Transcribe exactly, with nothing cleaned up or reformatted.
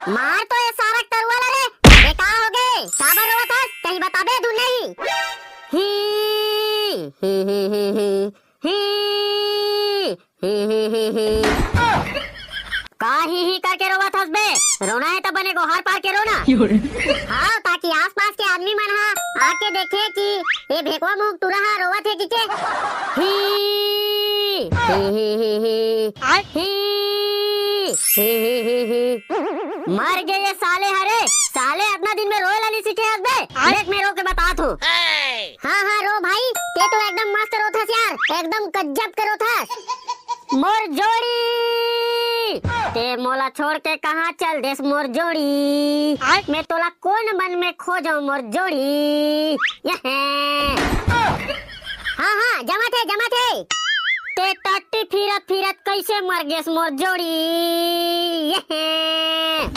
मार तो ये सारा तरुआ ला रे। अबे का हो गे? काबर रोवत हस? कहीं बताबे धुन नहीं। ही, ही, ही, ही, ही, ही, ही, ही, ही, ही। का ही ही करके रोवत हस बे? रोना हे त बने गोहार पार के रो ना। हाँ, ताकि आसपास के आदमी मन हा आके देखे कि ये भेकवा मुंह टूरा हा रोवत हे कि के। ही, ही, ही, ही, ही। आय। ही, ही, ही, ही, ही। मर गे ये साले हा रे। साले अतना दिन में रोए ला नी सीखे हस बे। आय। देख मैं रो के बतात हूँ। हाँ, हाँ, रो भाई, ते तो एकदम मस्त रोथस यार, एकदम गजब के रोथस। मोर जोड़ी, ते मोला छोड़ के कहाँ चल देस मोर जोड़ी? आय। मैं तोला कोन बन में खोजों मोर जोड़ी? ये है। हाँ, हाँ, जमत हे, जमत हे। ते टट्टी फिरत फिरत कैसे मर गेस मोर जोड़ी? ये है।